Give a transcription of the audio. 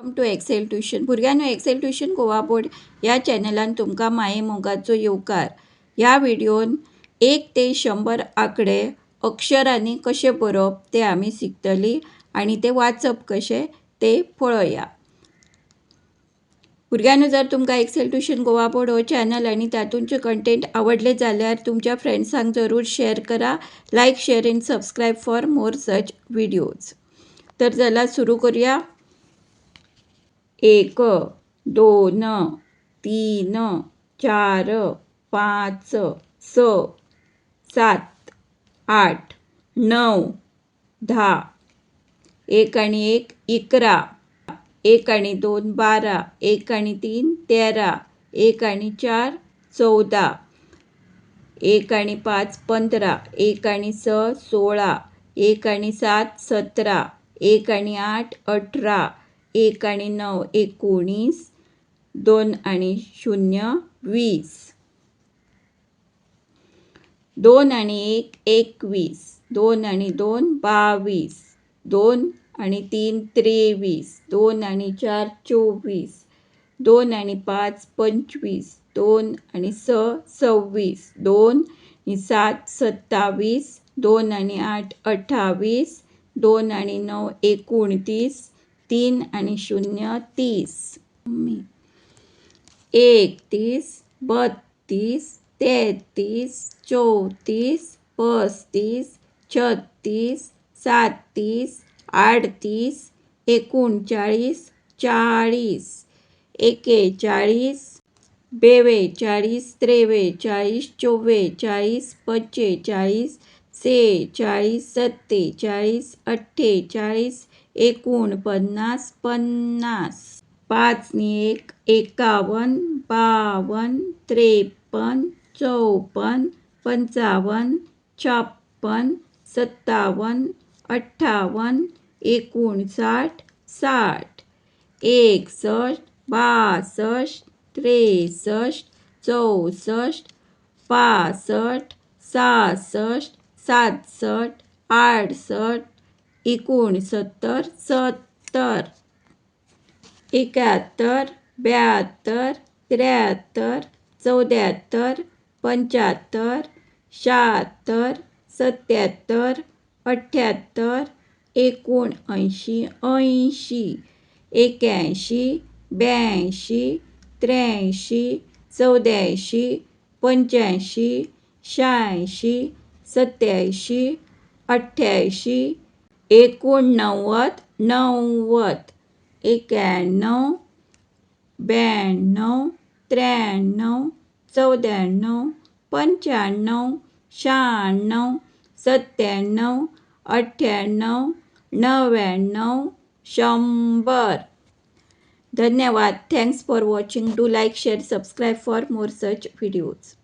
Welcome to Excel tuition. भुरग्यांनो, Excel tuition Goa board ह्या चॅनलान तुमकां माये मोगाचो येवकार. ह्या व्हिडियोन 1 ते 100 आंकडे अक्षरांनी कशे बरोवप ते आमी शिकतलीं आनी ते वाचप कशें ते पळोवया. भुरग्यांनो, जर तुमकां एक्सेल ट्युशन गोवा बोर्ड हो चॅनल आनी तातूंचे कंटेंट आवडले जाल्यार तुमच्या फ्रेंड्सांक जरूर शेअर करा. Like, share and subscribe for more such videos. तर चला, सुरू करूया. एक, दोन, तीन, चार, पाच, स, सात, आठ, 9, 10. एक आणि एक 11, एक आणि दोन 12, एक आणि तीन 13, एक आणि चार 14, एक आणि पाच 15, एक आणि 6 16, एक आणि सात 17, एक आणि आठ 18, एक आणि 9 19, दोन आणि शून्य 20, दोन आणि एक 21, दोन आणि दोन 22, दोन आणि तीन 23, दोन आणि चार 24, दोन आणि पाच 25, दोन आणि 6 26, दोन आणि सात 27, दोन आणि आठ 28, दोन आणि 9 29, तीन आणि शून्य 30, 31, 32, 33, 34, 35, 36, 37, 38, 39, 40, 41, 42, 43, 44, 45, 46, 47, 48, 49, 50. पाच नि एक 51, 52, 53, 54, 55, 56, 57, 58, 59, 60, 61, 62, 63, 64, 65, 66, 67, 68, 69, 70, 71, 72, 73, 74, 75, 76, 77, 78, 79, 80, 81, 82, 83, 84, 85, 86, 87, 88, 89, 90, 91, 92, 93, 94, 95, 96, 97, 98, 99, 100. धन्यवाद. Thanks for watching. Do like, share, subscribe for more such videos.